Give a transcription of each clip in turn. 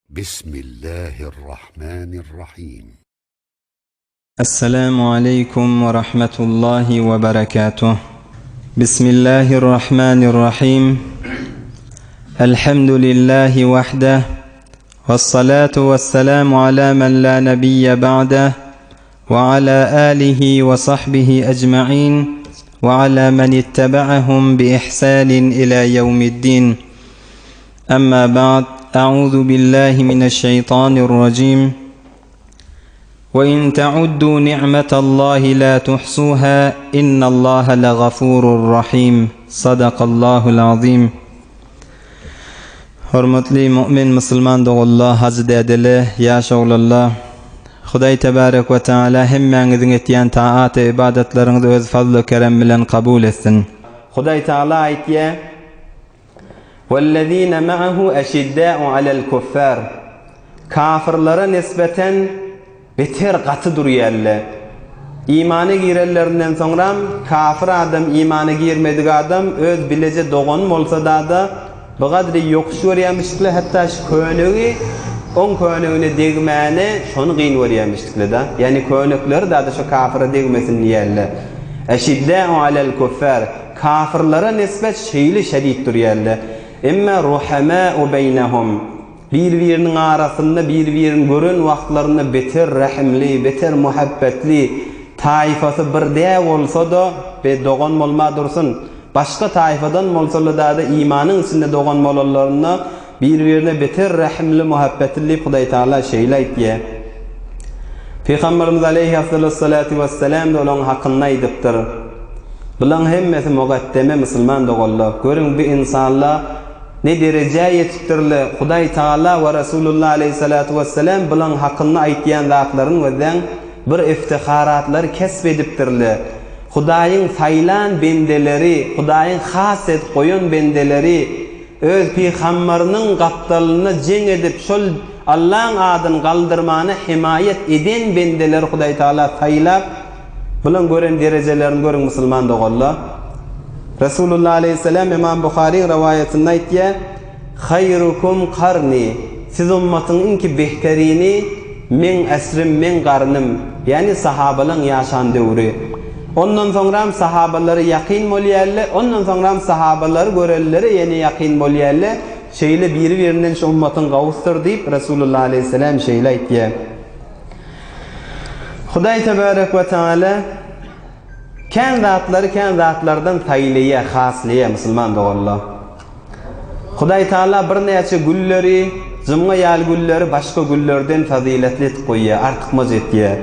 Bismillahirrahmanirrahim. Esselamu aleýkum we rahmetullahi we berekatuh. Bismillahirrahmanirrahim. Elhamdülillahi wahdah. Vessalatu vesselamu ala men la nebiyye ba'dah. Ve ala alihi ve sahbihi ecma'in. Ve ala men ittaba'ahum bi ihsanin ila yevmiddin. Amma ba'd. A'udhu billahi mineşşeytanirracim. Ve in ta'uddu ni'metallahi la tuhsuha innallaha lagafurur rahim. Sadakallahul azim. Hormatly mu'min musulman doganlar, hajy dädeler, ýaş oglanlar! Hudaý tebarek we taala hemmäňiziň etýän taat we ybadatlaryňyzy öz fazly kerem bilen kabul etsin. Hudaý taala aýtýar, Wellezine ma'ahu eşiddâ'u alel kuffar. Kafyrlara nisbeten beter gaty durýarlar. Imana girenlerinden soňram kafir adam imana girmedik adam öz bileje dogany bolsadada bigadry ýokuş görýämişdikle hatda şu könegi oň könegine degmäne şony gyn görýämişdikleda ýagny könekleri dada şo kafyra degmesin diýýärler. Eşiddâ'u alel kuffar Kafyrlara nisbet şeýle şedid durýarlar. Emma ruhamâ'u beýnehum Bir-biriniň arasynda bir-birini gören wagtlarynda beter rähimli, beter muhabbetli, taýfasy bir dä bolsa-da, be dogan bolma dursun, başga taýfadan bolsalar-da-da imanyň içinde dogan bolanlarynda bir-birine beter rähimli, muhabbetli diýip Hudaý Tagala şeýle aýtýar. Pygamberimiz aleýhi afdalus-salatu wes-selam-da olaň hakynda aýdypdyr. Bulaň hemmesi mugaddeme musulman doganlar. Görüň bu ynsanlar Ne derejä ýetipdirle, Hudaý Tagala we Resulullah aleýhissalatu wessalam bulaň hakynda aýtýan zatlaryny gözläň, bir iftiharatlary kesp edipdirle. Hudaýyň saýlan bendeleri, Hudaýyň has edip goýan bendeleri, öz pygambarynyň gapdalynda jeň edip şol Allaň adyny galdyrmana hemaýat eden bendeleri Hudaý Tagala saýlap, Bulaň gören derejelerini görüň musulman doganlar. Resulullah aleýhissalam Imam Buharyň rowaýatynda aýtýar, Haýrukum karni, siz ummatyň iňki behterini meň äsrim, meň garnym, ýagny sahabalaň ýaşan döwri. Ondan soňram sahabalara ýakyn bolýarlar, ondan soňram sahabalary görenlere ýene ýakyn bolýarlar, şeýle biri-birinden şu ummatyň gawusdyr diýip Resulullah aleýhissalam şeýle aýtýar. Hudaý tebarek we taala kän zatlary kän zatlardan saýlaýar, haslaýar musulman doganlar. Hudaý taala birnäçe gülleri, jymga ýaly gülleri başga güllerden fazyletli etip goýýar, artykmaç etýär.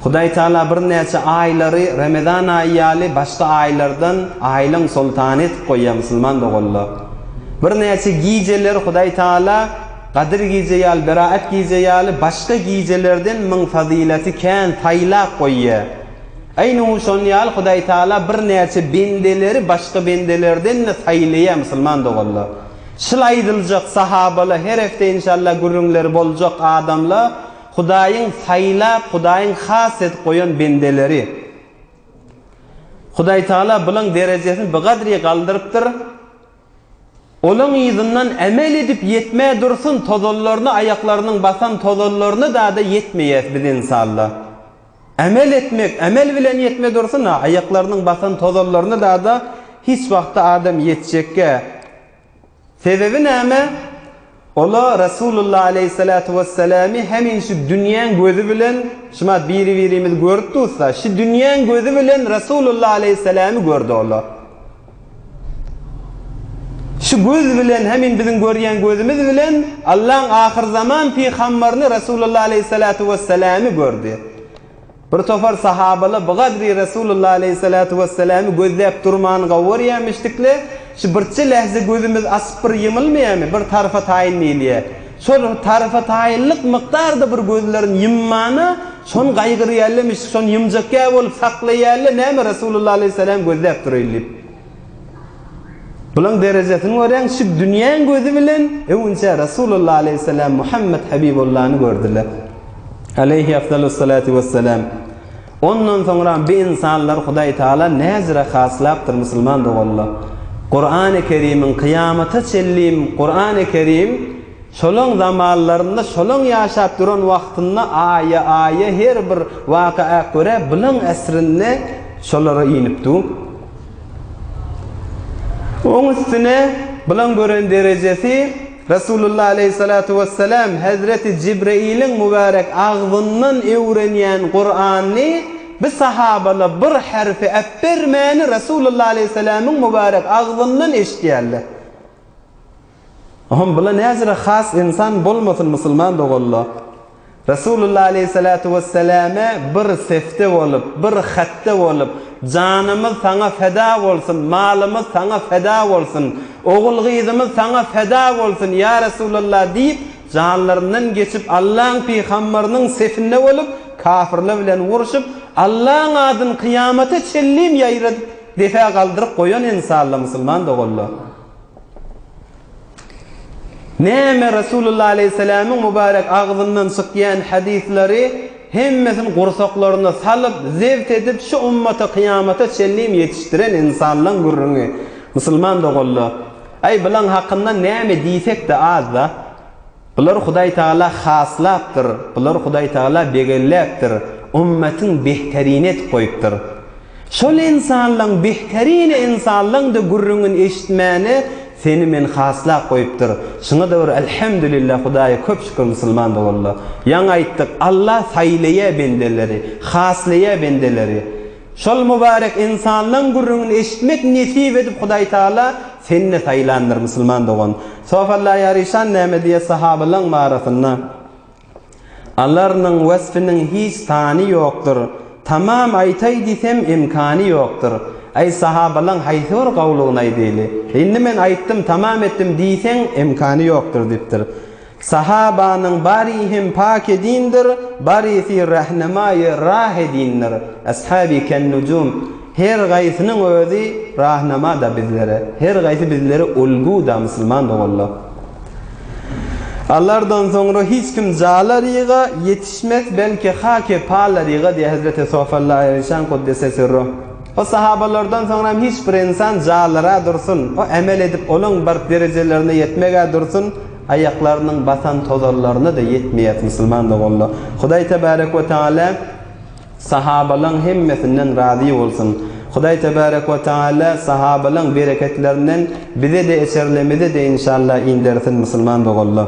Hudaý taala birnäçe aýlary Remezan aýy ýaly başga aýlardan aýlaň soltany etip goýýar musulman doganlar. Birnäçe gijeleri Hudaý taala Gadyr gije ýaly, Beraat gije ýaly başga gijelerden myň fazyleti kän saýlap goýýar. Aýnuhu şon ýaly Hudaý Taala birnäçe bendeleri başga bendelerden-de saýlaýar musulman doganlar. Şul aýdyljak sahabalar her hepde inşallah gürrüňleri boljak adamlar Hudaýyň saýlap, Hudaýyň has edip goýan bendeleri. Hudaý Taala bulaň derejesini bigadry galdyrypdyr. Olaň yzyndan emel edip ýetmä dursun tozanlaryna aýaklarynyň basan tozanlaryna dada ýetmeýäs biz ensalla. Emel etmek emel bilen ýetme dursun a aýaklarynyň basan tozanlaryna dada hiç wagtda adam ýetjekgä. Sebebi näme? Ola Resulullah aleýhissalatu wesselamy hemin şu dünýäň gözi bilen şumat biri birimizi görüp dursa şu dünýäň gözi bilen Resulullah aleýhissalamy gördi ola. Şu göz bilen hemin biziň görýän gözümiz bilen Allaň ahyrzaman pygambaryny Resulullah aleýhissalatu wesselamy gördi. Bir topar sahabalar bigadry Resulullah aleýhissalatu wesselamy gözläp durman gaworýamişdikle, şu birçe lähze gözümiz açyp bir ýymylmaýamy, bir tarfa taýyn diýilýä. Şol tarfa taýynlyk mukdarda bir gözlerini ýymmana, şony gaýgyrýarlamiş, şony ýymjakýa bolup saklaýarlar, näme Resulullah aleýhissalam gözläp duraýyn diýip. Bulaň derejesini görýäň, şu dünýäň gözi bilen öwünçä Resulullah aleýhissalam Muhammet Habibullany gördüler. Aleýhi afdalus-salatu wessalam. Ondan soňra bi ynsanlar Hudaý Taala näzire haslapdyr musulman doganlar. Kurany Kerimiň kyýamata çenlim Kurany Kerim. Şolaň zamanlarynda, şolaň ýaşap duran wagtynda aýa-aýa her bir waka görä bulaň äsrinde şolara inip dur. Oň üstüne bulaň gören derejesi Resulullah aleýhissalatu wessalam Hezreti Jibreiliň mübärek agzyndan öwrenýän Kuranyny bi sahabala bir herfi äpbermäni Resulullah aleýhissalamyň mübärek agzyndan eşidýärler. Ohm bula näzire has ynsan bolmasyn musulman doganla. Resulullah aleýhissalatu wesselame bir sefde bolup, bir hatda bolup, janymyz saňa feda bolsun, malymyz saňa feda bolsun, ogul-gyzymyz saňa feda bolsun, ýa Resulallah diýip, janlaryndan geçip Allaň pygambarynyň sefinde bolup, kafirler bilen urşup, Allaň adyny kyýamata çenlim ýaýradyp, depe galdyryp goýan ynsanlar musulman doganlar. Näme Resulullah aleýhissalamyň mübärek agzyndan çykýan hadyslary hemmesini gursaklaryna salyp, zebt edip şu ummata kyýamata çenlim ýetişdiren ynsanlaň gürrüňi. Musulman doganlar, aý bulaň hakynda näme diýsek-de az-da. Bulary Hudaý Tagala haslapdyr, bulary Hudaý Tagala begenläpdir, ummatyň behterini edip goýupdyr. Şol ynsanlaň behterini ynsanlaň-da gürrüňini eşitmäne seni men haslap goýupdyr. Şuňa-da bir Elhamdülillah Hudaýa köp şükür musulman doganlar. Ýaňy aýtdyk Allah saýlaýa bendeleri, haslaýa bendeleri. Şol mübarek ynsanlaň gürrüňini eşitmek nesip edip Hudaý Tagala seni-de saýlandyr musulman dogan. Sof Allaýaryşan näme diýýär sahabalaň barasynda? Alarnyň wesfiniň hiç sany ýokdur. Tamam aýtaý diýsem imkany ýokdur. Aý sahabalaň haýsy bir gowlugyny aýdaýly. Indi men aýtdym tamam etdim diýseň imkany ýokdur diýipdir. Sahabanyň bary hem pake dindir, barysy rahnemaýy rahe dindir. Ashabi ken-nujum. Her gaýsynyň özi rahnama-da bizlere. Her gaýsy bizlere ulgu-da musulman doganlar. Alardan soňra hiç kim jalaryga ýetişmez, belki hake palaryga diýýär Hezreti Sofalla Erişan Kuddise Sirruh. O sahabalardan soňra hem hiç bir ynsan jalara dursun, o emel edip olaň baryp derejelerine ýetmeg-ä dursun, Aýaklarynyň basan tozanlaryna-da ýetmeýäs musulman doganlar. Hudaý tebärek we taala sahabalaň hemmesinden razy bolsun. Hudaý tebärek we taala sahabalaň bereketlerinden bize-de eçerlemize-de inşallah indersin musulman doganlar.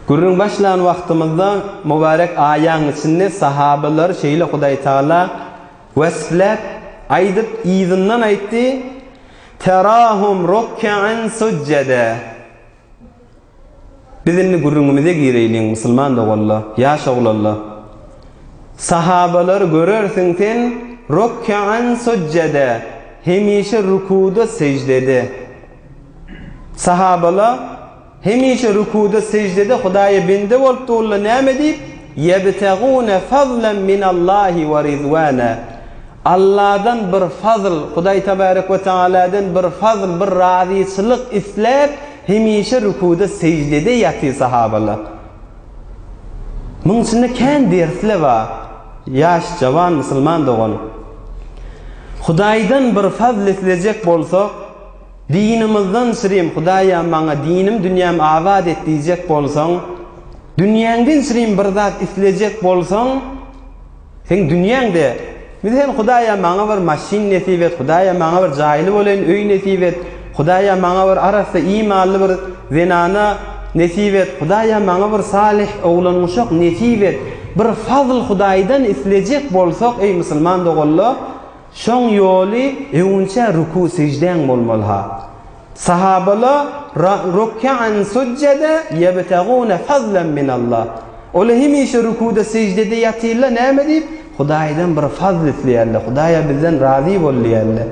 Gürrüň başlan wagtymyzda mübarek aýaň içinde sahabalary şeýle Hudaý taala wesfläp aýdyp yzyndan aýtdy, Terahum rukke'en sujjede. Biz indi gürrüňimize gireýliň, musulman doganlar, ýaş oglanlar. Sahabalary görersiň sen rukke'en sujjede, hemişe rukuda, seždede. Sahabalar Hemişe rukuda, seždede Hudaýa bende bolup durlar, näme diýip? Ýebtegune fazlen minallahi we rizwana. Alladan bir fazl, Hudaý tebarek we tealadan bir fazl, bir razyçylyk isläp, hemişe rukuda, seždede ýatyr sahabalar. Muň içinde kän dersler bar, ýaş, jawan musulman dogan. Hudaýdan bir fazl islejek bolsak, Dinimizden çyrim Hudaýa maňa dinim dünýäm abat et diýjek bolsaň, dünýäňden çyrim bir zat islejek bolsaň, seň dünýäňde Biz hem Hudaýa maňa bir maşyn nesip et, Hudaýa maňa bir jaýly bolaýyn öý nesip et, Hudaýa maňa bir arassa imanly bir zenana nesip et, Hudaýa maňa bir salyh oglan-uşak nesip et. Bir fazl Hudaýdan islejek bolsak eý musulman doganlar, Şoň ýoly öňünçä ruku seždäň bolmaly ha. Sahabala ra ruk'an sujjada ýebtegune fazlan minallah. Ola hemişe rukuda seždede ýatyrlar näme diýip? Hudaýdan bir fazl isleýärler. Hudaýa bizden razy bol diýýärler.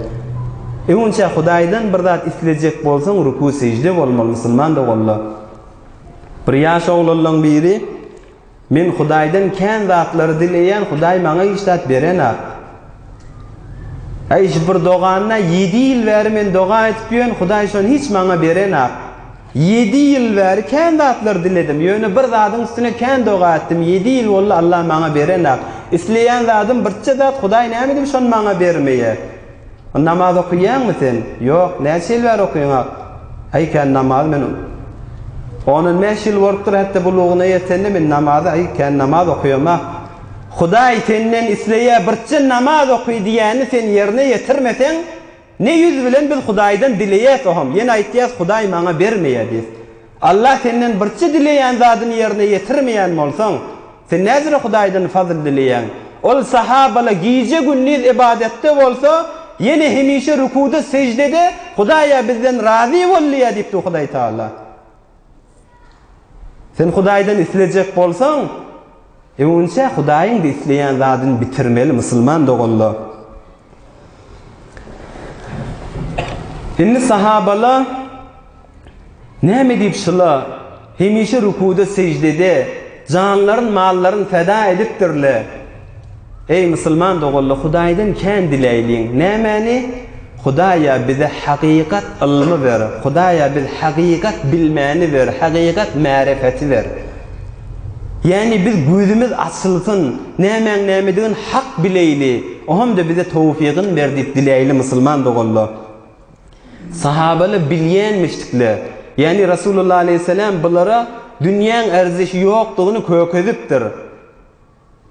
Öňünçä Hudaýdan bir zat islejek bolsaň ruku sežde bolmaly musulman doganlar. Bir ýaş oglanlaň biri Men Hudaýdan kän zatlary dileýän, Hudaý maňa hiç zat berenak. Äý, şu bir doganda ýedi ýyl bäri men doga edip ýörün, Hudaý şony hiç maňa berenak. Ýedi ýyl bäri kän zatlar diledim, ýöne bir zadyň üstüne kän doga etdim, ýedi ýyl boldy Allah maňa berenak. Isleýän zadym birçe zat, Hudaý näme edip şony maňa bermeýär? Namaz okaýaňmy sen? Ýok. Näçe ýyl bäri okaýaňak? Aý, kän namaz men. On-on bäş ýyl bolupdyr, hatda bulugyna ýetende men namazy, aý, kän namaz okaýam-a. Hudaý senden isleýär, birçe namaz oky diýýäni sen ýerine ýetirmeseň, ne ýüz bilen biz Hudaýdan dileýäs oham, ýene aýtýas Hudaý maňa bermeýär diýip. Allah senden birçe dileýän zadyny ýerine ýetirmeýän bolsaň, sen näzire Hudaýdan fazl dileýäň? Ol sahabala gije-gündiz ybadatda bolsa, ýene hemişe rukuda, seždede, Hudaýa bizden razy bol diýýär diýipdir Hudaý Tagala. Sen Hudaýdan islejek bolsaň, öňünçä Hudaýyň-da isleýän zadyny bitirmeli, musulman doganlar. Indi sahabala näme diýip şula hemişe rukuda seždede janlaryn mallaryn feda edipdirle. Eý musulman doganlar Hudaýdan kän diläýliň. Nämäni? Hudaýa bize hakykat ylmy ber. Hudaýa biz hakykat bilmäni ber, hakykat märefeti ber. Ýagny biz gözümiz açylsyn, nämäň nämedigin hak bileýli, ohamda bize towfygyn ber diýip diläýli musulman doganlar. Sahabalar bilýänmişdikler. Ýagny Rasulullah aleýhissalam bulara dünýäň erzişi ýokdugyny kökezipdir.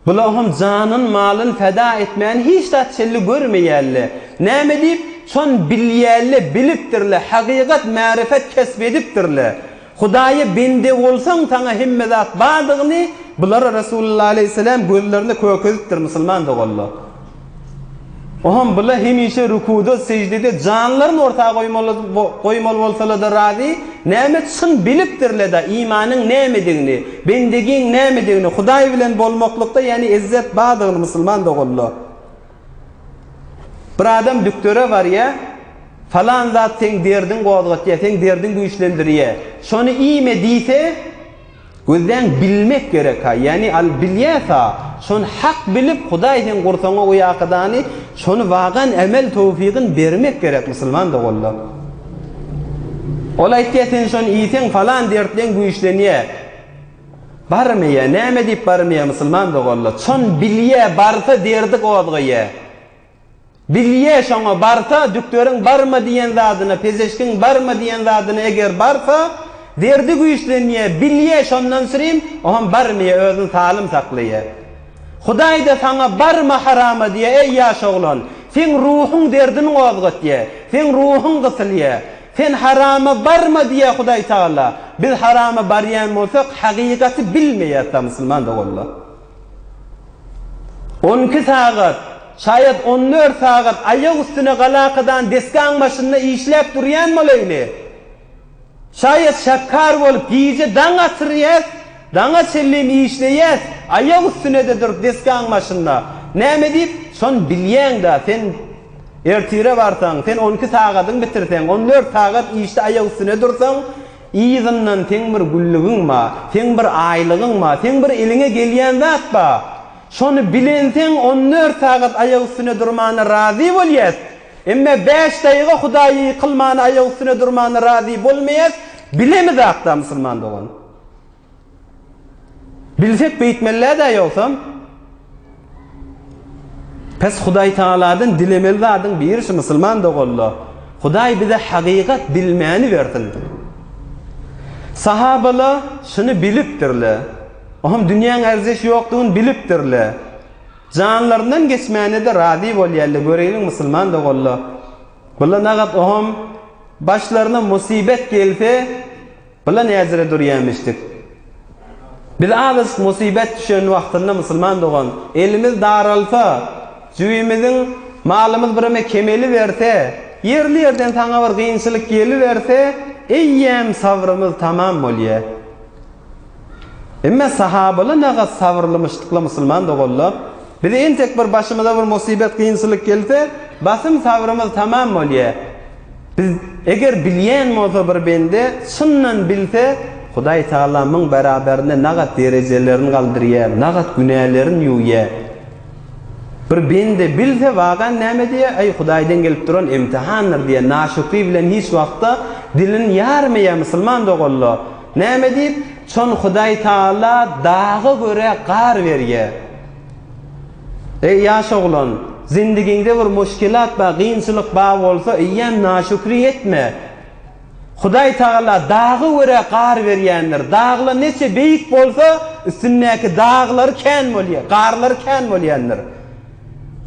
Bular hem janyn, malyn feda etmäni hiç zat çenli görmeýärler. Näme diýip, şony bilýärler, bilipdirler, hakykat, märifet kesp edipdirler. Hudaýa bende bolsaň, saňa hemme zat bardygyny bulara Resulullah aleýhissalam gözlerine kökezipdir, musulman doganlar. Oňam bula hemişe rukuda, seždede janlaryny orta goýmaly goýmaly bolsalar-da razy, näme çyn bilipdirler-da imanyň nämedigini, bendegiň nämedigini, Hudaý bilen bolmaklykda ýagny ezzet bardygyny musulman doganlar. Bir adam dükdere barýa, falan zat seň derdiň gozgatýa, seň derdiň güýçlendirýä, şony iýme diýse, Gözläň bilmek gerek-ha, ýagny al bilýäs-a, şony hak bilip Hudaý seň gursagyňa goýakadany şony wagan emel towfygyn bermek gerek musulman doganlar. Ol aýtýa sen şony iýseň falan dertleň güýçlenýä. Barmaýa, näme diýip barmaýa musulman doganlar, şon bilýä barsa derdi gozgaýa. Bilýä şoňa barsa, dükderiň barma diýen zadyna, pezeşkiň barma diýen zadyna eger barsa, derdi güýçlenýä, bilýä şondan sürüm, oňam barmaýa, özüni salym saklaýa. Hudaý-da saňa barma harama diýýä, eý ýaş oglan, seň ruhuň derdini gozgatýa, seň ruhuň gysylýa. Sen harama barma diýýä Hudaý Tagala. Biz harama barýan bolsak, hakykaty bilmeýäs-da musulman doganlar. On iki sagat, şaýat on dört sagat aýak üstüne galakadan desgaň başynda işläp durýan bolaýly. Şaýat şäpkar bolup gije daň atyrýas, daňa çenlem işleýäs, aýak üstüne-de durup desgaň başynda. Näme diýip, şony bilýäň-dä, sen ertire barsaň, sen on iki sagadyňy bitirseň, on dört sagat işde aýak üstüne dursaň, Yzyndan seň bir güllügiň ba, seň bir aýlygyň ba, seň bir eliňe gelýän zat ba. Şony bilenseň on dört sagat aýak üstüne durmana razy bolýas. Emme bäş daýyga Hudaýa ýykylmana aýak üstüne durmana razy bolmaýas, bilemizakda musulman dogan. Bilsek beýtmelidä ýogsam. Pes Hudaý Tagaladan dilemeli zadyň biri şu musulman doganlar. Hudaý bize hakykat bilmäni bersin. Sahabalar şuny bilipdirler. Oňam dünýäň erzeşi ýokdugyny bilipdirler. Janlaryndan geçmäne-de razy bolýarlar. Göreýliň musulman doganlar. Bular nagat oňam başlaryna musybet gelse, Bula näzire durýamişdik. Biz azajyk musybet düşen wagtynda musulman dogan, elimiz daralsa, jübimiziň malymyz bireme kemeliberse, ýerli-ýerden saňa bir gynçylyk geliberse, eýýäm sabrymyz tamam bolýa. Emme sahabalar nagat sabyrlymyşdykla musulman doganlar. Bize entek bir başymyza bir musybet gynçylyk gelse, basym sabrymyz tamam bolýa. Biz eger bilýän bolsa bir bende çyndan bilse Hudaý Tagala myň beraberinde nagat derejelerini galdyrýar, nagat günälerini ýuwýar. Bir bende bilse wagan näme diýýär, Eý Hudaýdan gelip duran imtihandyr diýýär, naşükri bilen hiç wagtda dilini ýarmaýar musulman doganlar. Näme diýip, çon Hudaý Tagala daga görä gar berýär. Eý, ýaş oglan, zindigiňde bir muşkilat bar, kynçylyk bar bolsa, eýýäm naşükri etme. Hudaý Tagala daga görä gar berýändir. Daglar neçe beýik bolsa, üstündäki daglary kän bolýar, garlary kän bolýandyr.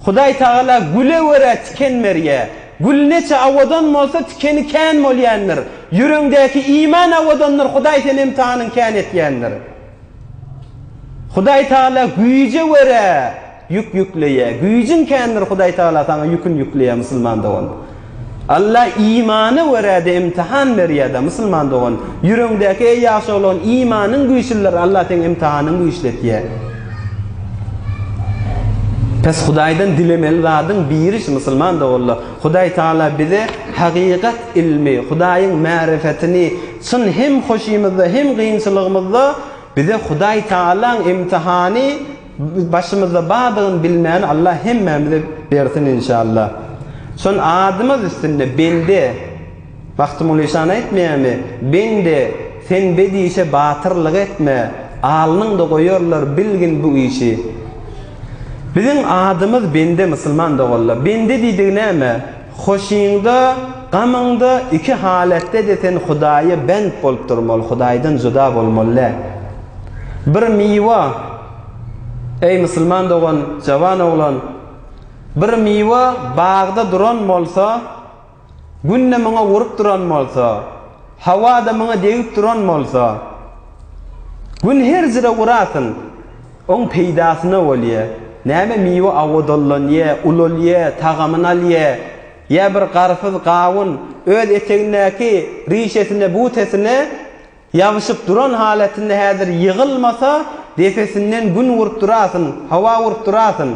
Hudaý Tagala güle görä tiken berýär. Gül neçe awadan bolsa, tikeni kän bolýandyr. Ýüregiňdäki iman awadandyr, Hudaý seni imtihanyň kän etýändir. Hudaý Tagala güýje görä ýük ýükleýär. Güýjüň kändir Hudaý Tagala saňa ýüküni ýükleýär musulman dogan. Alla imana görä-de imtihan berýär-de musulman dogan. Ýüregiňdäki eý ýagşy oglan imanyň güýçlidir Alla seň imtihanyňy güýçletýär. Pes Hudaýdan dilemeli zadyň biri şu musulman doganlar. Hudaý Tagala bize hakykat ilmi, Hudaýyň märifetini, Çyn hem hoşymyzda hem gynçylygymyzda bize Hudaý Tagalaň imtihany başymyzda bardygyny bilmäni Allah hemmämize bersin inşallah. Şon adymyz üstünde bende Magtymguly şan aýtmaýamy bende sen bet işe batyrlyk etme alnyňda goýarlar bilgin bu işi. Biziň adymyz bende musulman doganlar. Bende diýdigi näme? Hoşyňda, gamyňda iki halatda-de sen Hudaýa bent bolup durmaly, Hudaýdan juda bolmaly däl. Bir miwa, eý musulman dogan, jawan oglan, bir miwa bagda duran bolsa, Gün-de muňa urup duran bolsa, hawa-da muňa degip duran bolsa, Gün her jyra urasyn, oň peýdasyna bolýa. Näme miwe awadanlanýa, ulalýa, tagamyny alýa. Ýa bir garpyz, gawun öz etegindäki rişesine, butesine Ýabyşyp duran halatynda häzir ýygylmasa, depesinden gün urup durasyn, hawa urup durasyn.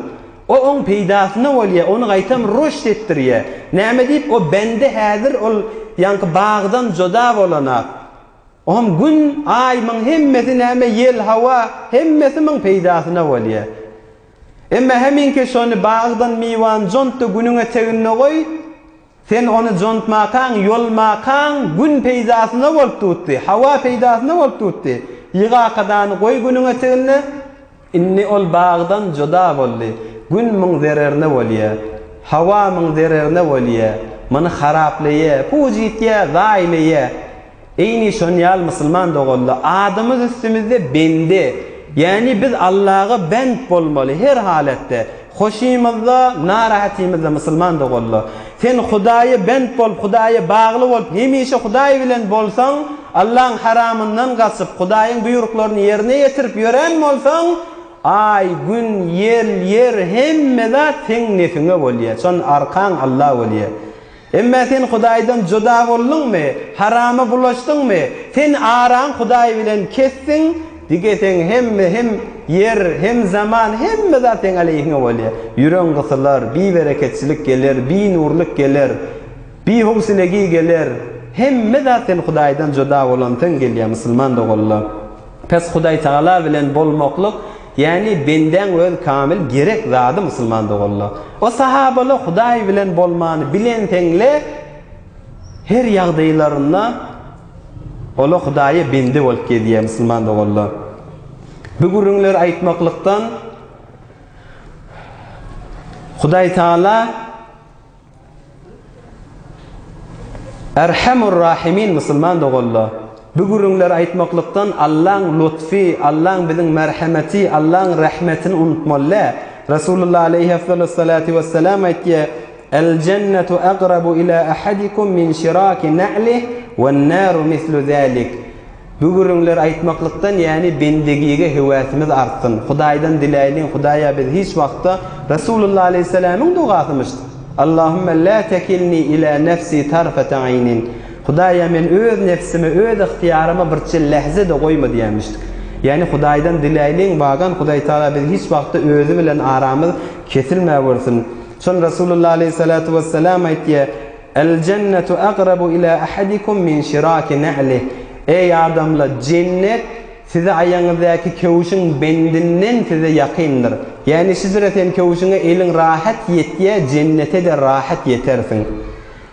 O oň peýdasyna bolýa, ony gaýtam roşt etdirýä. Näme diýip, o bende häzir ol ýaňky bagdan joda bolanak. Oňam gün, aý myň hemmesi näme ýel, hawa, hemmesi myň peýdasyna bolýa. Emma heminki şony bagdan miwany jontda günüň eteginde goý, Sen ony jontmakaň, ýolmakaň gün peýdasyna bolup tutdy, hawa peýdasyna bolup tutdy. Ýygakadany goý günüň eteginde, indi ol bagdan juda boldy. Gün muň zererine bolýa. Hawa muň zererine bolýa. Muny haraplaýa, puç itýä, zaýlaýa. Eýni şon ýaly musulman doganlar adymyz üstümizde bende ýani biz Allaga bent bolmaly her halatda hoşymyzda narahatymyzda musulman doganlar sen Hudaýa bent bolup Hudaýa bagly bolup hemişe Hudaý bilen bolsaň Allaň haramyndan gaçyp Hudaýyň buýruklaryny ýerine ýetirip ýören bolsaň aý gün ýel ýer hemme zat seň nefiňe bolýa şon arkaň Alla bolýa. Emma sen Hudaýdan juda bolduňmy, harama bulaşdyňmy, sen araň Hudaý bilen kesdiň, dige seň hemme hem ýer, hem zaman, hemme zat seň aleýhiňe bolýar. Ýüregiň gysylar, bibereketçilik geler, binurlyk geler, bihowselegi geler. Hemme zat sen Hudaýdan juda bolansoň gelýär, musulman doganlar. Pes Hudaýtagala bilen bolmaklyk, ýagny bendäň öz kamil gerek zady musulman doganlar. O sahabalar Hudaý bilen bolmany bilenseňle her ýagdaýlarynda ola Hudaýa bende bolup gezýär musulman doganlar. Bu gürrüňleri aýtmaklykdan Hudaýtagala Erhamur Rahimin musulman doganlar, bu gürrüňleri aýtmaklykdan Allaň lutfy, Allaň biziň merhemeti, Allaň rehmetini unutmaly däl. Resulullah aleýhi efdalus salatu wessalam aýtýar, El jennetu agrabu ila ahadikum min şiraki na'lih wen naru mislu zalik. Bu gürrüňleri aýtmaklykdan ýäni bendegige höwäsimiz artsyn. Hudaýdan diläýliň, Hudaýa biz hiç wagtda Resulullah aleýhissalamyň dogasymyş, Allahümme la tekilni ila nefsi tarfete aýnin. Hudaýa men öz nefsimi, öz ygtyýaryma birçe lähze-de goýma diýenmişdik. Ýäni Hudaýdan diläýliň, wagan Hudaý Tagala biz hiç wagtda özi bilen aramyz kesilmäwersin. Şon Resulullah aleýhissalatu wessalam aýtýar, El jennetu agrabu ila ahadikum min şiraki na'lih. Eý adamlar, jennet size aýagyňyzdaky köwşüň bendinden size ýakyndyr. Ýagny şijre sen köwşüňe eliň rahat ýetýä, jennete-de rahat ýetersiň.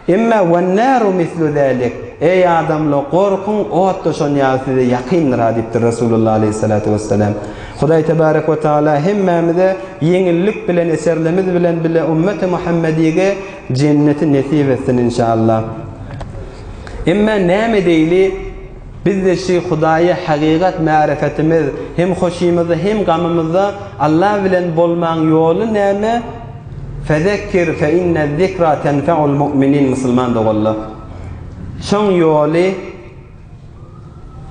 Emma wen-naru mislu zalik. Eý adamlar, gorkuň, ot-da şon ýaly size ýakyndyr-ha diýipdir Resulullah aleýhissalatu wessalam. Hudaý tebarek we taala hemmämize ýeňillik bilen eserlemiz bilen bile ummeti Muhammedige Jenneti nesip etsin inşallah. Emma näme edeýli, bizde şi Hudaýa hagygat märefetimiz hem hoşymyzda hem gamymyzda Alla bilen bolmaň ýoly näme? Fezekkir fe inne zikra tenfeul mu'minin musulman doganlar. Şoň ýoly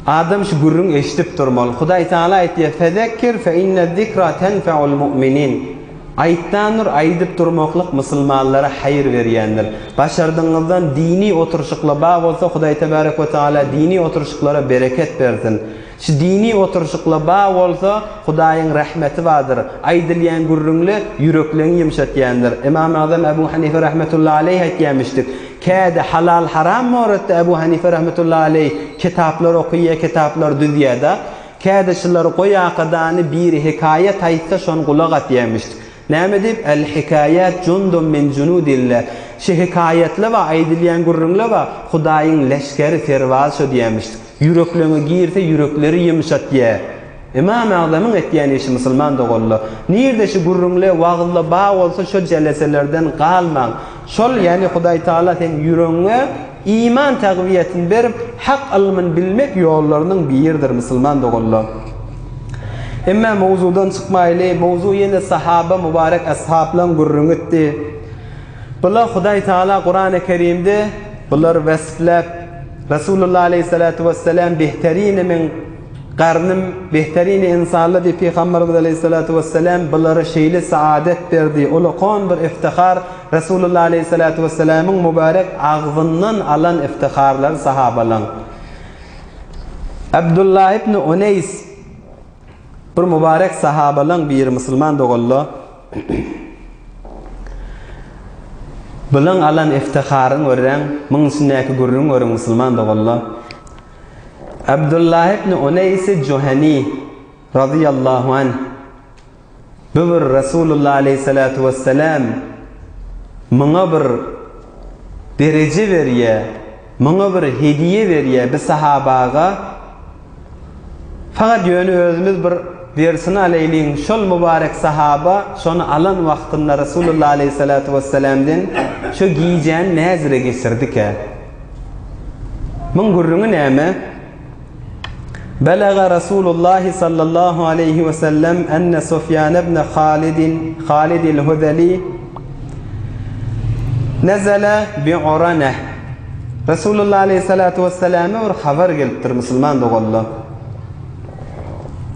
Adam şu gürrüň eşidip durmaly. Hudaý Tagala aýtýar, Fezekkir fe inne zikra tenfeul mu'minin. Aýtdandyr, aýdyp durmaklyk musulmanlara haýyr berýändir. Başardygyňyzdan dini oturyşykla bar bolsa Hudaý Tebarek we Tagala dini oturyşyklara bereket bersin. Şu dini oturyşykla bar bolsa Hudaýyň rahmeti bardyr. Aýdylýan gürrüňle ýürekleňi ýumşatýandyr. Ymam Agzam Ebu Hanife rahmetullahi aleýh aýtýamyşdyk. Käde halal-haram moretde Ebu Hanife rahmetullahi aleýh kitaplar okyýa, kitaplar düzýä-da. Käde şulary goýakadany biri hekaýat aýtsa şony gulak asýamyşdyk. Näme diýip, El-hikaýat jundun min junudillah. Şi hekaýatla bar, aýdylýan gürrüňle bar, Hudaýyň leşgeri, serbazy şo diýämişdik. Ýürekleňe girse ýürekleri ýumşatýa. Ymam Agzamyň etýän işi musulman doganlar. Nirde şu gürrüňle, wagyzla bar bolsa şo jeleselerden galmaň. Şol ýagny Hudaý Taala seň ýüregiňe iman tagwiýetini berip hak ylmyny bilmek ýollarynyň biridir musulman doganlar. Emma mowzudan çykmaýly, mowzu ýene sahaba mubarek ashablaň gürrüňitdi. Bular Hudaý Taala Kurany Kerimde bulary wesfläp Resulullah aleýhissalatu wessalam behterini min Garnym behterini ynsanlar diýip Pygamberimiz aleýhissalatu wessalam bulara şeýle saadet berdi. Ulakan bir iftihar Resulullah aleýhissalatu wessalamyň mübarek agzyndan alan iftiharlary sahabalaň. Abdullah ibn Uneýs bir mübarek sahabalaň biri musulman doganlar. Bulaň alan iftiharyny görýäň, muň içindäki gürrüňi görüň musulman doganlar. Abdullah ibn Uneýs Juhani razyýallahu anh bu bir Resulullah aleýhissalatu wessalam muňa bir dereje berýär, muňa bir hediýe berýär bi sahabaga. Fakat ýöne özümiz bir dersini alaýlyň, şol mübarek sahaba şony alan wagtynda Resulullah aleýhissalatu wessalamden şo gijäni näzire geçirdikä? Muň gürrüňi näme? Belaga Rasulullahi sallallahu aleýhi we sellem enne Sufýan ibn Halidin Halidil Huzeli nezele bi Uraneh. Resulullah aleýhissalatu wesselame bir habar gelipdir musulman doganlar.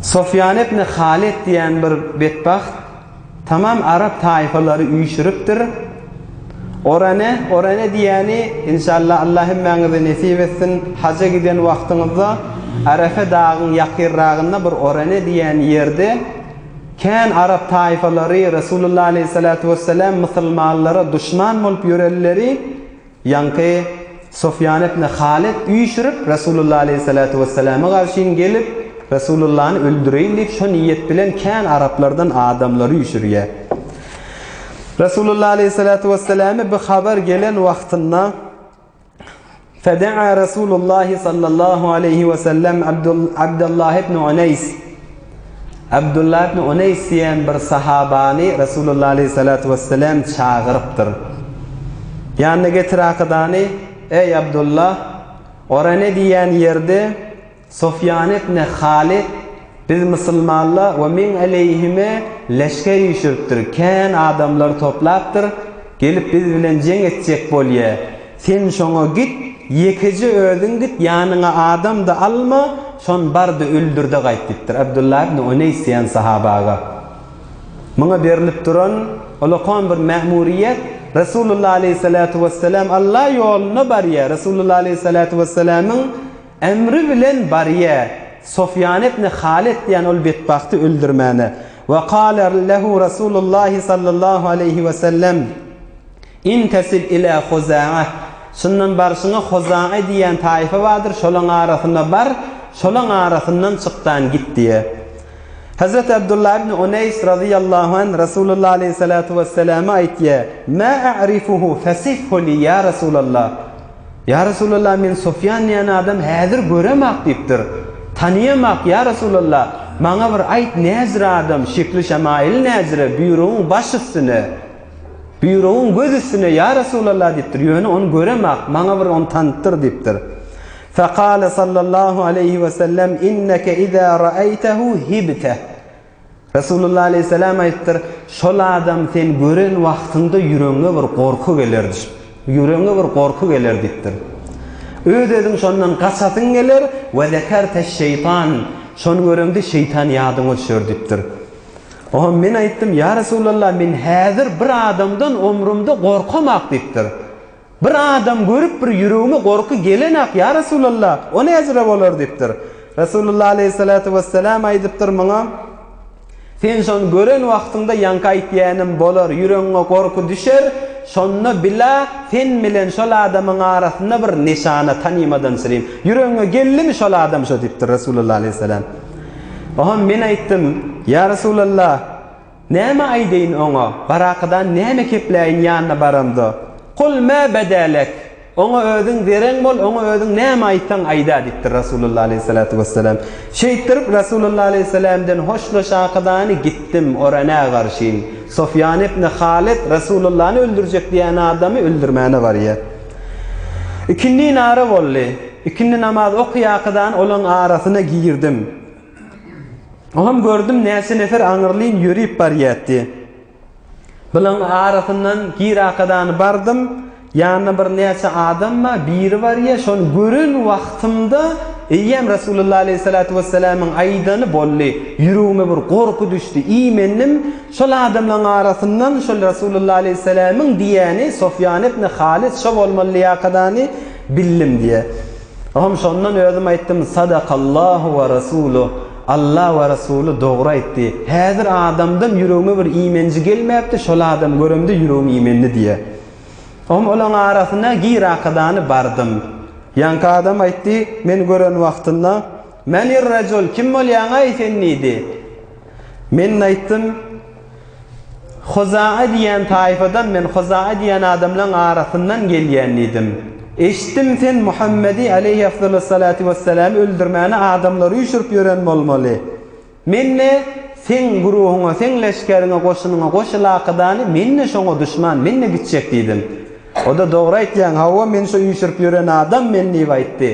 Sufýan ibn Halid diýen bir betbagt Tamam arap taýfalary üýşüripdir. Orane, orane diýýäni, inşallah Allah hemmäňize nesip etsin, haja giden wagtyňyzda Arefe dagyň ýakyrragynda bir orane diýen ýerde kän arap taýfalary Resulullah aleýhissalatu wessalam musulmanlara duşman bolup ýörenleri Ýaňky Sufýan ibn Halyt üýşürip, Resulullah aleýhissalatu wesselama garşyn gelip, Resulullany öldüreýin diýip, şo niýet bilen kän araplardan adamlary üýşürýär. Resulullah aleýhissalatu wesselama bu habar gelen wagtynda Feda'a Resulullah sallallahu aleýhi we sellem Abdullah ibn Uneýs Abdullah ibn Uneýs diýen bir sahabany Resulullah aleýhissalatu wesselam çagyrypdyr. Ýanyna getir akydany, Eý, Abdullah, Orane diýen ýerde Sufýan ibn Halyt biz musulmanla we meň aleýhime leşger üýşüripdir, kän adamlary toplapdyr, gelip biz bilen jeň etjek bolýa. Sen şoňa git, ýekeje özüň git, ýanyňa adam-da alma, şony bar-da öldür-de gaýt diýipdir. Abdullah ibn Uneýs diýen sahabaga. Muňa berlip duran ulakan bir mämuriýet, Resulullah aleýhissalatu wessalam Allah ýoluna barýar, Resulullah aleýhissalatu wessalamyň emri bilen barýar, Sofýan ibn Halyt diýen ol betbagty öldürmäne. We kale lehu Resulullahi sallallahu aleýhi wesellem. Intesib ila Huza'a, Şundan barşyňa Huza'a diýen taýfa bardyr, şolaň arasyna bar, şolaň arasyndan çykdan git diýýär. Hezreti Abdullah ibn Uneýs razyýallahu anh Resulullah aleýhissalatu wesselama aýtýar, Mä a'rifuhu fesifhu li ýa Resulallah. Ýa Resulallah men Sufýan diýen adam häzir göremak diýipdir. Tanyýamak ýa Resulallah, maňa bir aýt näjire adam, şekli-şemaýyly näjire, buýrugyň baş üstüne. Buýrugyň göz üstüne, ýa Resulallah diýipdir, ýöne ony göremak, maňa bir ony tanytdyr diýipdir. Fekale sallallahu aleýhi we sellem, Inneke izä ra'eýtehu hibteh. Resulullah aleýhissalam aýdypdyr, Şol adam sen gören wagtyňda ýüregiňe bir gorky geler diýip. Ýüregiňe bir gorky geler diýipdir. Öz-özüň şondan gaçasyň geler, we zekerteş-şeýtan, şony göreňde şeýtan ýadyňa düşer diýipdir. Oňa men aýtdym, Ýa Resulallah, men häzir bir adamdan omrumda gorkamak diýipdir. Bir adam görüp bir ýüregime gorky gelenak, ýa Resulallah, o näjüre bolar diýipdir. Resulullah aleýhissalatu wessalam aýdypdyr muňa, Sen şony gören wagtyňda ýaňky aýtýanym bolar, ýüregiňe gorky düşer, şonda bila sen bilen şol adamyň arasynda bir neşana tanymadan çyrim. Ýüregiňe geldimi şol adam şo diýipdir Resulullah aleýhissalam. Oňa men aýtdym, Ýa Resulallah, Näme aýdaýyn oňa, barakydan näme kepläýin ýanyna baramda? Kul mä bedä lek, Oňa özüň zereň bol, oňa özüň näme aýtsaň aýda diýipdir Rasulullah aleýhissalatu wessalam. Şeýtdirip Rasulullah aleýhissalamdan hoşlaşakydany gitdim Oranä garşyn. Sofýan ibn Halyt Rasulullany öldürjek diýen adamy öldürmäne barýar. Ikindi nara boldy. Ikindi namaz okaýakydan olaň arasyna girdim. Oňam gördüm näçe nefer aňyrlyn ýörip barýatdy. Bulaň arasyndan girakadany bardym, ýanynda bir näçe adam bar, biri barýa, şony gören wagtymda eýýäm Resulullah aleýhissalatu wessalamyň aýdany boldy. Ýüregime bir gorky düşdi, iýmendim. Şol adamlaň arasyndan şol Resulullah aleýhissalamyň diýýäni Sofýan ibn Halyt şo bolmaly diýakadany bildim diýýä. Oňam şondan özüm aýtdym, Sadakallahu we Rasuluh, Alla we Rasuly dogry aýtdy. Häzir adamdan ýüregime bir iýmenji gelmäpdi, şol adamy göremde ýüregim iýmendi diýýär. Oňam olaň arasyna girakadany bardym. Ýaňky adam aýtdy, meni gören wagtynda, Menir-rejul, kim bolýaň-aý sen diýdi. Men aýtdym, Huzaa diýen taýfadan men Huzaa diýen adamlaň arasyndan gelýän diýdim. Eşitdim sen Muhammedi aleýhi afdalus-salatu wesselamy öldürmäne adamlary üýşürip ýören bolmaly. Men-de seň güruhyňa, seň leşgeriňe, goşunyňa goşulakydany men-de şoňa duşman, men-de gitjek diýdim. O-da dogry aýtýaň, hawa men şo üýşürip ýören adam men diýip aýtdy.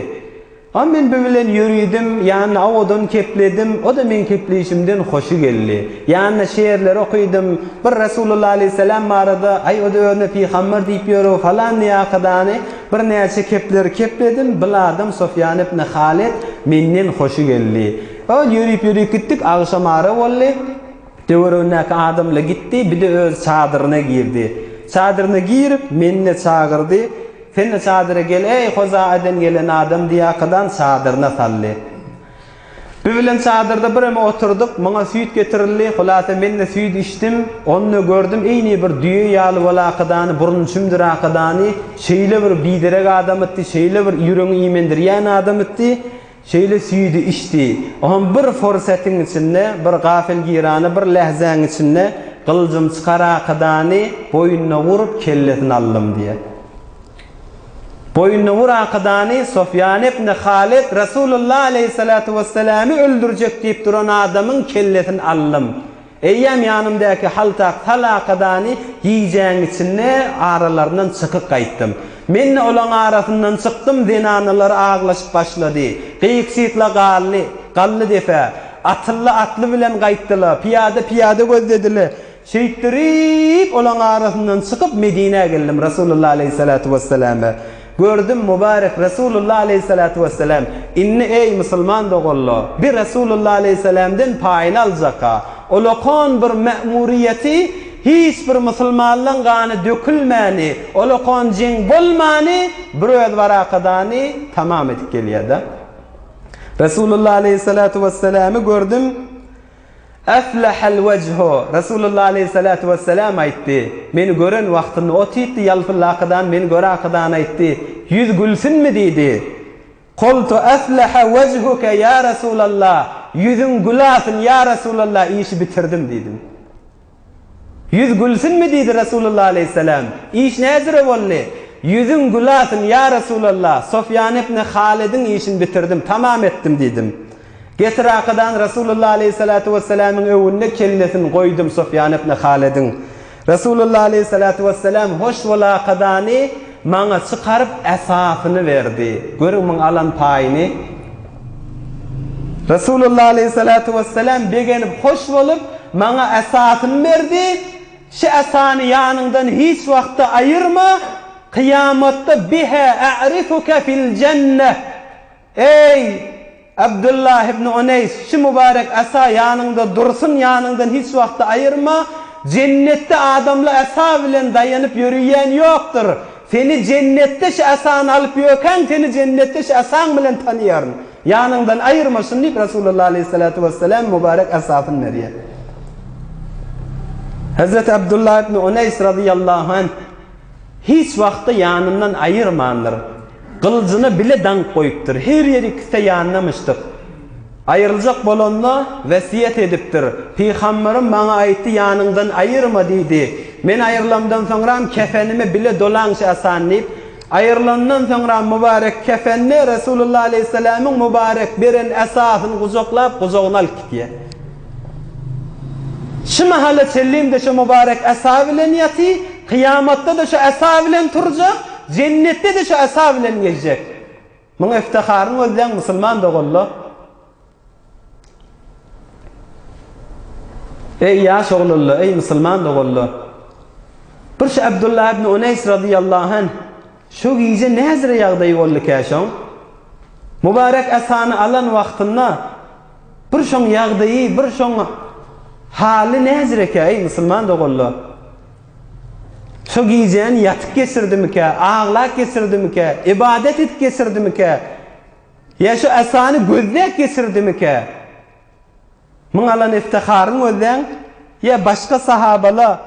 A men bu bilen ýöridim, ýanyna owadan kepledim, o-da meň kepleýşimden hoşy geldi. Ýanyna şeýerleri okydym, bir Resulullah aleýhissalam barada, aý o-da özüne pygamber diýip ýör-ow falan diýakadany birnäçe kepleri kepledim, bil adam Sofýan ibn Halet menden hoşy geldi. Ol ýörip-ýörip gitdik, agşamara boldy. Töweregindäki adamla gitdi, bir-de öz çadyryna girdi. Çadyryna girip, meni-de çagyrdy. Sen-de çadyra gel, eý, Hozaadan gelen adam diýakadan çadyryna saldy. Biz bilen çadyrda bireme oturdyk, maňa süýt getirildi, hulasa men-de süýt içdim, onda gördüm, eýni bir düýe ýaly bolakadany, burny çümdürakadany, şeýle bir biderek adamytdy, şeýle bir ýüregiňi iýmendirýän adamytdy, Şeýle süýdi içdi. Oňam bir forsätiň içinde, bir gafilgirany bir lähzäň içinde gylyjym çykarakadany boýnuna urup kellesini aldym diýýär. Boýnuna urakadany Sofýan ibn Halyt Resulullah aleýhissalatu wesselamy öldürjek diýip duran adamyň kellesini aldym. Eýýäm ýanymdaky haltak salakadany gijäň içinde aralaryndan çykyp gaýtdym. Men-de olaň arasyndan çykdym, zenanalar aglaşyp başlady. Gyk-şytla galdy, gally depe. Atylly atly bilen gaýtdyla, pyýada pyýada gözledile. Şeýtdirip, olaň arasyndan çykyp Medinä geldim, Resulullah aleýhissalatu wesselame. Gördüm mübarek Resulullah aleýhissalatu wesselam, Indi eý, musulman doganlar, bir Resulullah aleýhissalamdan paýyny aljak-a. Olakan bir mämuriýeti hiç bir musulmanlaň gany dökülmäni, olakan jeň bolmany bir öz barakadany tamam edip gelýär-de. Resulullah aleýhissalatu wesselamy gördüm. Eflehel wejhu, Resulullah aleýhissalatu wesselam aýtdy, Meni gören wagtynda otypdy ýalpyllakydan meni görakydan aýtdy, Ýüz gülsünmi diýdi. Kultu eflehe wejhuke ýa Resulallah, Ýüzüň gülasyn ýa Resulallah işi bitirdim diýdim. Ýüz gülsünmi diýdi Resulullah aleýhissalam. Iş näjüre boldy? Ýüzüň gülasyn ýa Resulallah, Sofýan ibn Halediň işini bitirdim, tamam etdim diýdim. Getir akadan Resulullah aleýhissalatu wessalamyň öňünde kellesini goýdum Sofýan ibn Halediň. Resulullah aleýhissalatu wessalam hoş bolakadany maňa çykaryp esasyny berdi. Görüň muň alan paýyny. Resulullah aleýhissalatu wessalam begenip hoş bolup maňa esasyny berdi. Şu esany ýanyňdan hiç wagtda aýyrma, kyýamatda biha a'rifuke fil jenneh. Eý, Abdullah ibn Uneýs, şu mübärek asa ýanyňda dursun, ýanyňdan hiç wagtda aýyrma, jennetde adamla asa bilen daýanyp ýörüýän ýokdur. Seni jennetde şu asany alyp ýökäň, seni jennetde şu asaň bilen tanaýaryn. Ýanyňdan aýyrma şuny diýip, Resulullah aleýhissalatu wessalam mübärek asasyny berýär. Hezreti Abdullah ibn Uneýs razyýallahu anh Hiç wagtda ýanyndan aýyrmandyr. Gylyjyna bile daňyp goýupdyr. Her ýeri ikisi-de ýanyna myşdyk. Aýryljak bolanda, wesýet edipdir. Pygamberym maňa aýtdy, ýanyňdan aýyrma diýdi. Men aýrylamdan soňram kefenime bile dolaň şu asany diýip, aýrylandan soňram mübarek kefenini Resulullah aleýhissalamyň mübarek beren asasyny gujaklap, gujagyna alyp gitýär. Şu mahala çenlim-de şu mübarek asa bilen ýaty, kyýamatda-da şu asa bilen turjak, jennetde-de şu asa bilen geljek. Muň iftiharyny gözläň musulman doganlar. Eý ýaş oglanlar, eý musulman doganlar. Bir şu Abdullah ibn Uneýs razyýallahu anh şu gije näzire ýagdaýy boldy-kä şoň? Mübarek asany alan wagtynda Bir şoň ýagdaýy, bir şoň haly näzirekä, eý, musulman doganlar? Şo gijäni ýatyp geçirdimikä, aglap geçirdimikä, ybadat edip geçirdimikä, ýa şo asany gözläp geçirdimikä? Muň alan iftiharyny gözläň, ýa başga sahabala,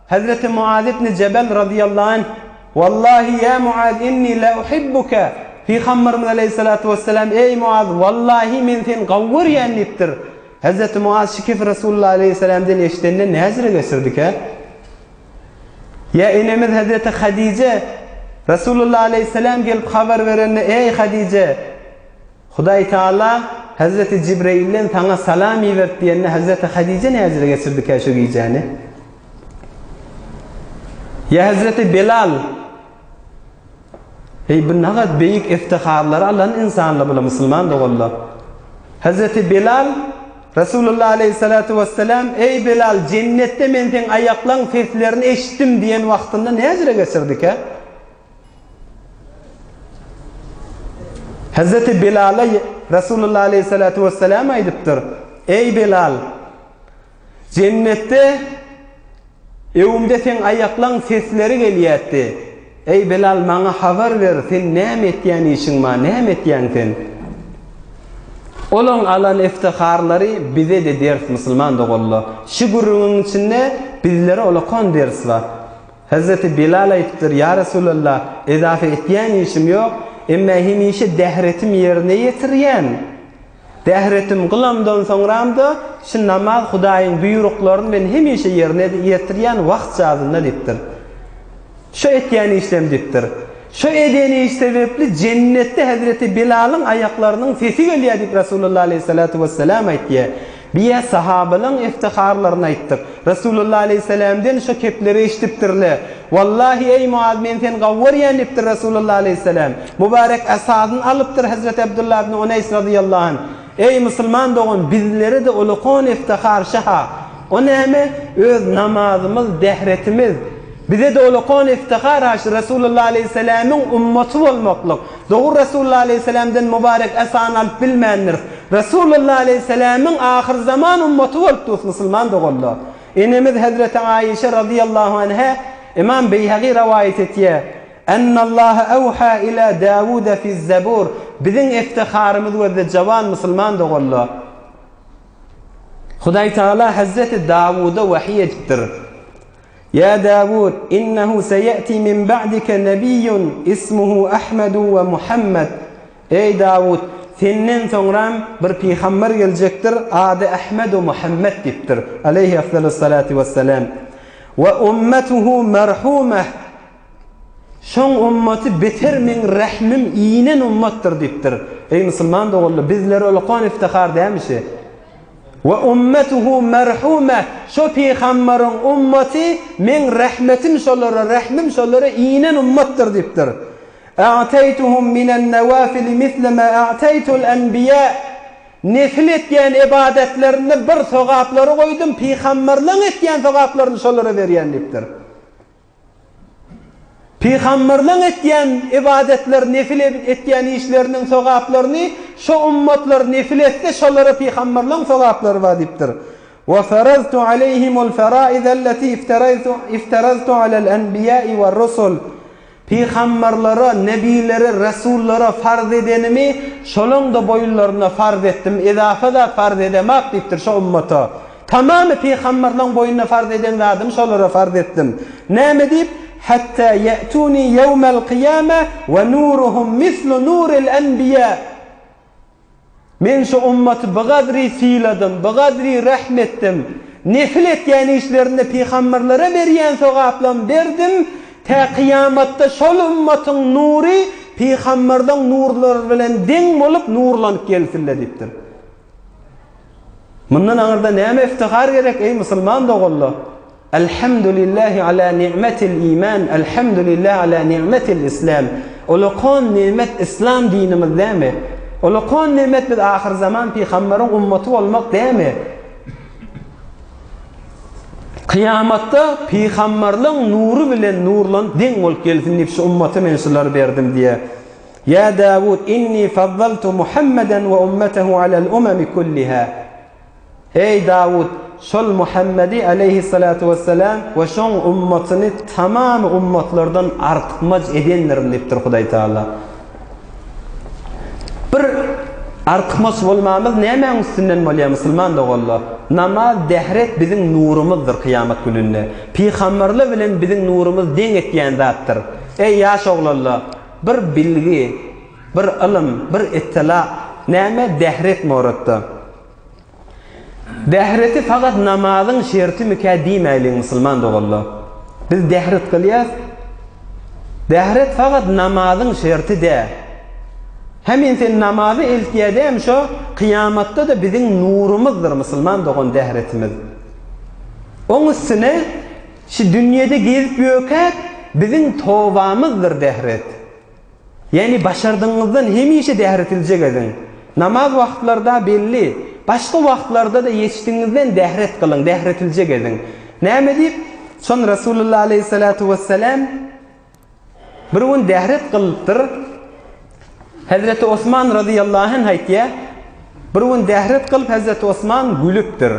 Hezreti Muaz ibn Jebel razyýallahu anh, Wallahi ýa Muaz inni la uhibbuke, Pygamberimiz aleýhissalatu wessalam, Eý Muaz, wallahi men seni gowy görýän diýipdir. Hezreti Muaz şu kepi Resulullah aleýhissalamdan eşidende näzire geçirdikä? Ýa enemiz Hezreti Hadije, Resulullah aleýhissalam gelip habar berende, Eý Hadije, Hudaý Taala Hezreti Jibreýilden saňa salam iberdi diýende Hezreti Hadije näzire geçirdikä şu gijäni? Ýa Hezreti Belal Eý bu nagat beýik iftiharlary alan ynsanlar bular musulman doganlar. Hezreti Belal Resulullah aleýhissalatu wessalam Eý Belal jennetde men seň aýaklaň seslerini eşitdim diýen wagtynda näzire geçirdikä? Hezreti Bilala Resulullah aleýhissalatu wessalam aýdypdyr, Eý Bilal! Jennetde öwümde seň aýaklaň sesleri gelýärdi. Eý Bilal, maňa habar ber, sen näme etýän işiň bar, näme etýäň sen? Olaň alan iftiharlary bize-de ders musulman doganlar. Şu gürrüňiň içinde bizlere ulakan ders bar. Hezreti Bilal aýdypdyr, Ýa Resulallah, ezafe etýän işim ýok, emmä hemişe dähretim ýerine ýetirýän. Dähretim gylamdan soňram-da, şu namaz Hudaýyň buýruklaryny men hemişe ýerine ýetirýän wagt jazynda diýipdir. Şu etýän işlem diýipdir. Şu eden iş sebäpli jennetde hezreti Bilalyň aýaklarynyň sesi gelýär diýip Resulullah aleýhissalatu wessalam aýtýar. Biýä sahabalaň iftiharlaryny aýtdyk. Resulullah aleýhissalamden şo kepleri eşidipdirle. Wallahi eý Muaz men seni gawy görýän diýipdir Resulullah aleýhissalam. Mübarek asasyny alypdyr Hezreti Abdullah ibn Uneýs razyýallahu anh. Eý musulman dogan bizlere-de ulakan iftihar şaha. O näme? Öz namazymyz, dähretimiz. Bize-de ulakan iftihar ha şu Resulullah aleýhissalamyň ummaty bolmaklyk. Dogry Resulullah aleýhissalamdan mübarek asany alyp bilmändiris. Resulullah aleýhissalamyň ahyrzaman ummaty bolup durus musulman doganlar. Enemiz Hezreti Aişe razyýallahu anha Imam Beýhagi rowaýat etýär, Ennallaha awha ila Dawuda fiz-Zabur, Biziň iftiharymyz gözde jawan musulman doganlar. Hudaý Tagala Hezreti Dawuda wahyý edipdir. Ýa Dawud, innehu seýe'ti min ba'dike nebiýun ismuhu Ahmedu we Muhammed. Eý Dawud, senden soňram bir pygamber geljekdir, ady Ahmedu Muhammed diýipdir. Aleýhi afdalus-salatu wes-selam. We ummetuhu merhumeh. Şoň ummaty beter meň rehmim inen ummatdyr diýipdir. Eý musulman doganlar, bizlere ulakan iftihar dälmişi? We ummetuhu merhume, şo pygambaryň ummaty meň rehmetim şolara, rehmim şolara inen ummatdyr diýipdir. A'teýtuhum minen newafili misle ma a'teýtul enbiýa, Nefil etýän ybadatlarynda bir sogaplary goýdum, pygambarlaň etýän sogaplaryny şolara berýän diýipdir. Pygamberleň etýän ybadatlar, nefil etýän işleriniň sogaplaryny şo ummatlar nefil etse şolara pygamberleň sogaplary bar diýipdir. Wa faraztu aleýhimul faraizelleti iftaraztu alel enbiýai werrusul. Pygamberlere, nebilere, resullara farz edenimi şolaň-da boýunlaryna farz etdim, ezafa zat farz edemak diýipdir şo ummata. Tamamy pygamberleň boýnuna farz eden zadymy şolara farz etdim. Näme diýip, Hatta ýe'tuni ýewmel kyýame we nuruhum mislu nuril enbiýa. Men şu ummaty bigadry syladym, bigadry rehm etdim. Nefil etýän işlerinde pygamberlere berýän sogaplamy berdim, tä kyýamatda şol ummatyň nury pygamberleň nurlary bilen deň bolup nurlanyp gelsinler diýipdir. Mundan aňyrda näme iftihar gerek eý musulman doganlar? Elhamdülillahi ala ni'metil iman, elhamdülillahi ala ni'metil islam. Ulakon nimet islam dinimiz dämi? Ulakon nimet biz ahyr zaman pygamberiň ummaty bolmak dämi? Kyýamatda pygamberliň nury bilen nurlanyp deň bolup gelsin diýip şu ummata men şulary berdim diýe. Ýa Dawud, inni fazzaltu Muhammeden we ummetehu alel umemi kulliha. Eý Dawud, şol Muhammedi aleýhissalatu wessalam we şoň ummatyny tamamy ummatlardan artykmaç edendirin diýipdir Hudaý Taala. Bir artykmaç bolmamyz nämäň üstünden bolýar musulman doganlar? Namaz, dähret biziň nurumyzdyr kyýamat gününde. Pygamberler bilen biziň nurumyz deň etýän zatdyr. Eý ýaş oglanlar! Bir bilgi, bir ylym, bir ittila, näme dähret moratda. Dähreti fakat namazyň şertimikä diýmäýliň musulman doganlar. Biz dähret kylýas. Dähret fakat namazyň şerti dä. Hemin sen namazy eltýä däm şo kyýamatda-da biziň nurumyzdyr musulman dogan dähretimiz. Oň üstüne Şu dünýede gezip ýökäk biziň tobamyzdyr dähret. Ýagny başardygyňyzdan hemişe dähretiljek ediň. Namaz wagtlarda belli, başga wagtlarda-da ýetişdigiňizden dähret kylyň, dähretiljek ediň. Näme diýip, şon Resulullah aleýhissalatu wessalam Bir gün dähret gylypdyr. Hezreti Osman razyýallahu anh aýtýar, Bir gün dähret gylyp Hezreti Osman gülüpdir.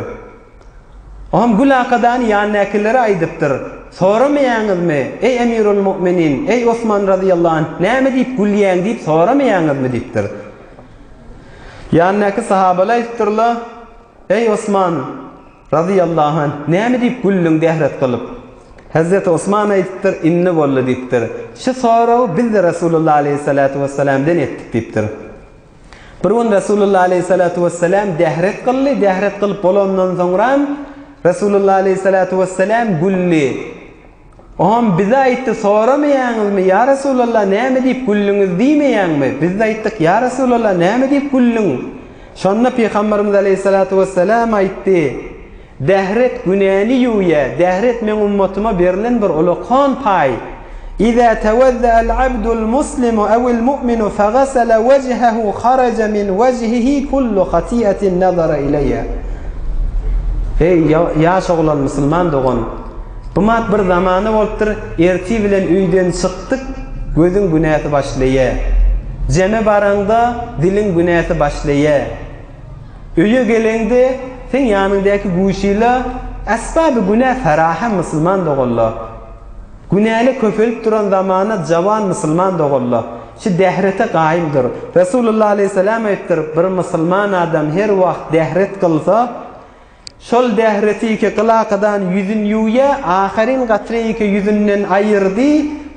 Oňam gül akadany ýanynäkilere aýdypdyr, Soramaýaňyzmy, eý Emirul Mu'minin, eý Osman razyýallahu anh, näme diýip gülýäň diýip soramaýaňyzmy diýipdir. Ýanynäki sahabalar aýdypdyrlar, Eý Osman, Razyýallahu anh, näme diýip güldüň dähret gylyp? Hezreti Osman aýdypdyr, Indi boldy diýipdir. Şu soragy biz-de Resulullah aleýhissalatu wessalamden etdik diýipdir. Bir gün Resulullah aleýhissalatu wessalam dähret kyldy, dähret kylyp bolandan soňram Resulullah aleýhissalatu wessalam güldi. Oňam bize aýtdy, Soramaýaňyzmy, ýa Resulallah, näme diýip güldüňiz diýmeýäňmi? Biz-de aýtdyk, Ýa Resulallah, näme diýip güldüň? Şonda Pygamberimiz aleýhissalatu wessalam aýtdy, Dähret günäni ýuwýar, dähret meň ummatyma berlen bir ulakan paý. Iza tewezze'el abdul muslimu ewil mu'minu fegasele wejhehu haraja min wejhihi kullu hati'atin nazara ileýha. Eý, ýaş oglan musulman dogan! Bu mat bir zamana bolupdyr, ertir bilen öýden çykdyk, gözüň günäsi başlaýa. Jeme baraňda, diliň günäsi başlaýa. Öýe geleňde, seň ýanyňdaky güýçile esbaby günä ferahem musulman doganlar. Günäli köpelip duran zamana jawan musulman doganlar. Şu dährete gaýym dur. Resulullah aleýhissalam aýypdyr, bir musulman adam her wagt dähret kylsa, Şol dähretiki gylakadan ýüzün ýuwýa, ahyryn gatreýiki ýüzünden aýyrdy,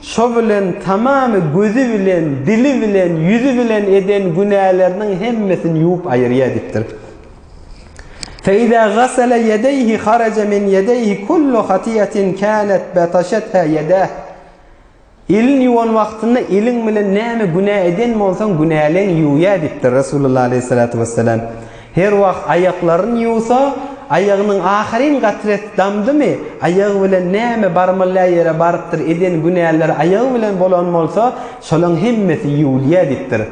şo bilen tamamy gözi bilen, dili bilen, ýüzi bilen eden günäleriniň hemmesini ýuwup aýyrýa diýipdir. Feizâ gasele ýedeýhi haraja min ýedeýhi kullu hatiýatin kânet bataşetha ýedâh. Elini ýuwan wagtynda eliň bilen näme günä eden bolsaň günäleň ýuwýa diýipdir Resulullah aleýhissalatu wessalam. Her wagt aýaklaryny ýuwsa, aýagynyň ahyryn gatresi damdymy, aýagy bilen näme barmaly ýere barypdyr, eden günäleri aýagy bilen bolan bolsa, şolaň hemmesi ýuwulýar diýipdir.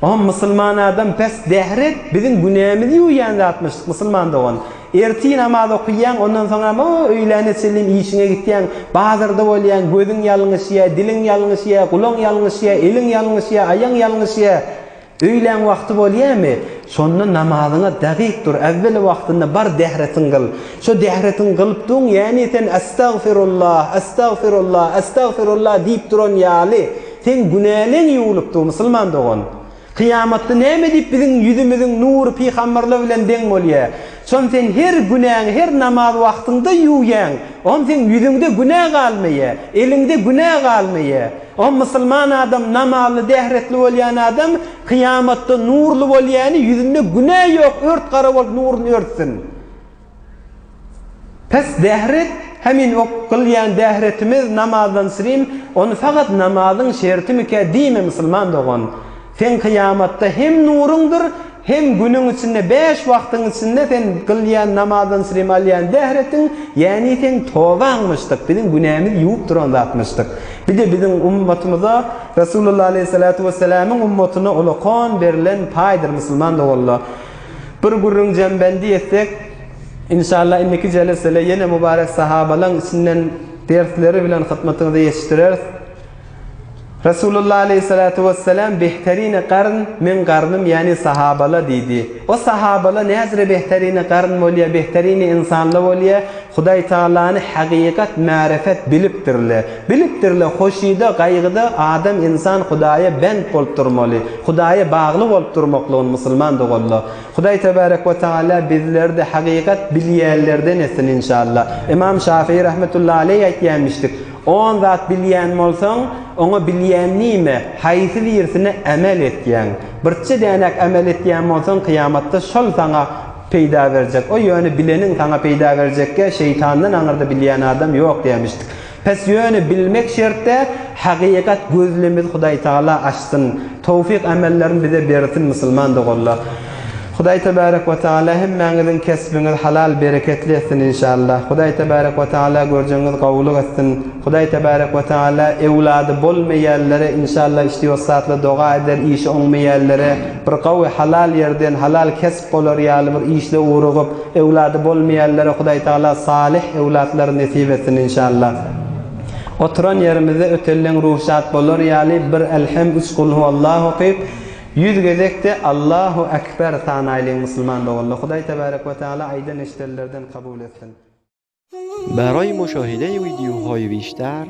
Oňa musulman adam pes dähret biziň günämizi ýuwýan zatmyş musulman dogan. Ertir namaz okyýaň ondan soňam o öýläne çenli işiňe gitýäň, bazarda bolýaň, gözüň ýalňyşýa, diliň ýalňyşýa, gulaň ýalňyşýa, eliň ýalňyşýa, aýaň ýalňyşýa. Öýläň wagty bolýamy? Şonda namazyňa dagyk dur, äwweli wagtynda bar dähretiň gyl. Şo dähretiň gylyp duň, ýäni sen Estagfirullah, Estagfirullah, Estagfirullah diýip duran ýaly, Seň günäleň ýuwulypdy musulman dogan. Kyýamatda näme diýip biziň ýüzümiziň nury pygamberler bilen deň bolýa. Şon sen her günäňi her namaz wagtyňda ýuwýaň. Oňam seň ýüzüňde günä galmaýa. Eliňde günä galmaýa. Oňam musulman adam namazly dähretli bolýan adam kyýamatda nurly bolýany ýüzünde günä ýok ört gara bolup nuruny örtsün. Pes dähret, hemin ok kylýan dähretimiz namazdan srim, ony fakat namazyň şertimikä diýme musulman dogan. Seň kyýamatda hem nuruňdyr, hem günüň içinde bäş wagtyň içinde sen kylýan namazdan srim alýan dähretiň, ýäni seň tobaňmyşdyk, biziň günämizi ýuwup duran zatmyşdyk. Bir-de biziň ummatymyza, Resulullah aleýhissalatu wessalamyň ummatyna ulakan berlen paýdyr musulman doganlar. Bir gürrüň jembendi etsek, inşallah indiki jelesede ýene mübarek sahabalaň içinden dersleri bilen hytmatyňyza ýetişdireris. Resulullah aleýhissalatu wessalam behterini garn meň garnym ýani sahabala diýdi. O sahabala näzire behterini garn bolýa, behterini ynsanla bolýa, Hudaý Tagalany hakykat marifet bilipdirle. Bilipdirle hoşyda, gaýgyda adam ynsan Hudaýa bent bolup durmaly. Hudaýa bagly bolup durmaklygyny musulman doganlar. Hudaý tebarek we taala bizleride hakykat bilýänlerden etsin inşallah. Ymam Şafii rahmetullahi aleý aýtýanmişdik, On zat bilýän bolsaň, oňa bilýän diýme, haýsy birisine emel etýäň. Birçe dänek emel etýän bolsaň kyýamatda şol saňa peýda berjek. O ýöne bileniň saňa peýda berjekge şeýtandan aňyrda bilýän adam ýok diýemişdik. Pes ýöne bilmek şertde hakykat gözlemizi Hudaý Tagala açsyn. Towfyk emellerini bize bersin musulman doganlar. Hudaý Tebarek we Tagala hemmäňiziň kesbiňizi halal bereketli etsin inşallah. Hudaý Tebarek we Tagala görjegiňiz gowulyk etsin. Hudaý Tebarek we Tagala ewlady bolmaýanlere inşallah işdiosatly doga eder işi oňmaýanlere bir gawy halal ýerden halal kesp bolar ýaly bir işle ugrugyp, öwlady bolmaýanlara Hudaý Tagala salyh öwlatlary nesip etsin inşallah. Oturan ýerimizde ötelleň ruhy şat bolar ýaly bir Elhem üç Kulhuallah okyp, ýüz gezekde Allahu Ekber sanaýlyň musulman doganlar. Hudaý Tebarek we Tagala aýdan eşidenlerden kabul etsin. برای مشاهده ویدیوهای بیشتر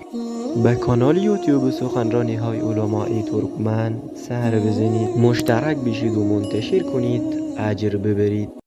به کانال یوتیوب سخنرانی های علمای ترکمن سر بزنید مشترک بشید و منتشر کنید اجر ببرید.